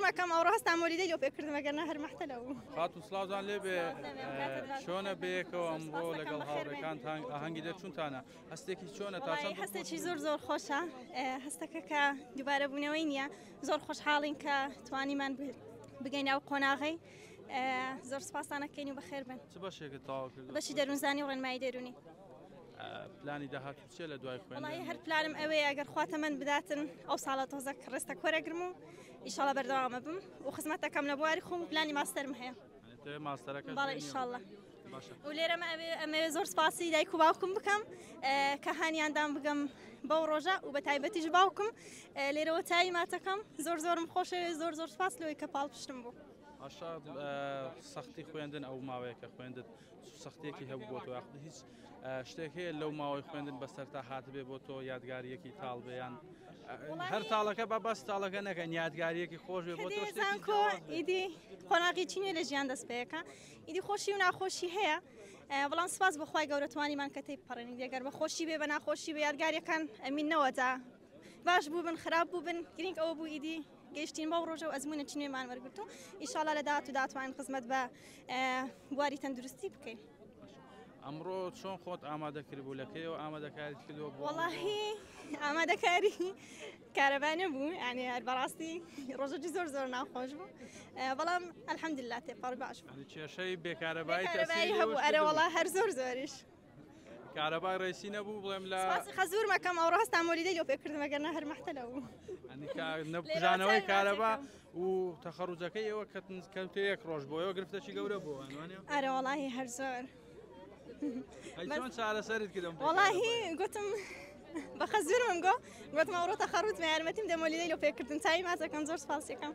خەزورمەکەم ئەوڕۆ هەستام مۆلیدەی لۆ پێکردم ئەگەر نا هەر مەحتەلە بوو. خاتوون سڵاوتان لێبێ چۆنە بەیەکەوە ئەمڕۆ لەگەڵ هاوڕێکانتان ئاهەنگی دەرچوونتانە هەستێکی چۆنە تا چەند هەستێکی زۆر زۆر خۆشە هەستەکە کە دووبارە بوونەوەی نییە زۆر خۆشحاڵین کە توانیمان بگەین ئەو قۆناغەی زۆر سپاسانەکەین و بەخێر بن چ بەشێکت تەواو کرد بەشی دەروونزانی و ڕێنمایی دەروونی پلانی داهاتوو چیە لە دوای خوێندن؟ وەڵاهی هەر پلانم ئەوەیە ئەگەر خوا تەمەن بداتن ئەو ساڵە تۆزەک ڕێستەک وەرەگرم و ئیشاڵا بەردەوامە بم و خزمەتەکەم لە بواری خۆم و پلانی ماستەرم هەیە. تۆ ماستەرەکەش بەڵێ بێنی و- ئیشاڵا. باشە. و لێرەمە ئەوێ ئەمەوێ زۆر سپاسی دایک و باوکم بکەم کە هانیان دام بگەم بەو ڕۆژە و بە تایبەتیش باوکم لێرەوە تای ماتەکەم زۆر زۆرم خۆشەوێ زۆر زۆر سپاس لەوەی کە پاڵپشتم بوو. باشە سەختی خوێندن ئەو ماوەیە کە خوێندت سەختیەکی هەبوو بۆ تۆ یاخود هیچ شتێک هەیە لەو ماوەی خوێندن بەسەرتا هاتبێ بۆ تۆ یادگاریەکی تاڵ بێ یان هەر تاڵەکە بە بەس تاڵەکە نەکەن یادگاریەکی خۆش بێ بۆ تۆ زانکۆ ئیدی قۆناغی چی نوێ لە ژیان دەست پێەکە ئیدی خۆشی و ناخۆشی هەیە بەڵام سپاس بۆ خوای گەورە توانیمان کە تێی پەڕێنین گەر بە خۆشی بێ بە ناخۆشی بە یادگاریەکان ئەمینەوە جا باش بوو بن خراپ بوو بن گرنگ ئەوە بوو ئیدی گەیشتین بەو ڕۆژە و ئەزموونێکی نوێمان وەرگرت و ئیشاڵا لە داهاتوو داتوانین خزمەت بە بواری تەندروستی بکەین. ئەمڕۆ چۆن خۆت ئامادە کردبوو لە کەیەوە ئامادەکاریت کردووە بۆ وەڵاهی ئامادەکاری کارەبا نەبوو یعنی هەر بەڕاستی ڕۆژێکی زۆر زۆر ناخۆش بوو بەڵام الحەمدلله تێپەڕ باش بوو کێشەی بێکارەبایی کارەبایی هەبوو ئەرە وەڵا هەر زۆر زۆریش کارەبای ڕێسی نەبوو بڵێم لە سپاسی خەزورمەکەم ئەوڕۆ هەستام مۆلیدەی لۆ پێکردم ئەگەر نا هەر مەحتەلە بوو نەبژانەوەی کارەبا و تەخەڕوجەکەی ئێوە کەوتە یەک ڕۆژ بۆ ئێوە گرفتەکی گەورە بوو ئەرە وەڵاهی هەر زۆر چۆن چارەسەرت کردم وەڵاهی گوتم بە خەزورمم گۆ گوتم ئەوڕۆ تەخەڕوج بە یارمەتیم دە مۆلیدەی لۆ پێکردن چاوی ماچەکەم زۆر سپاسیەکەم.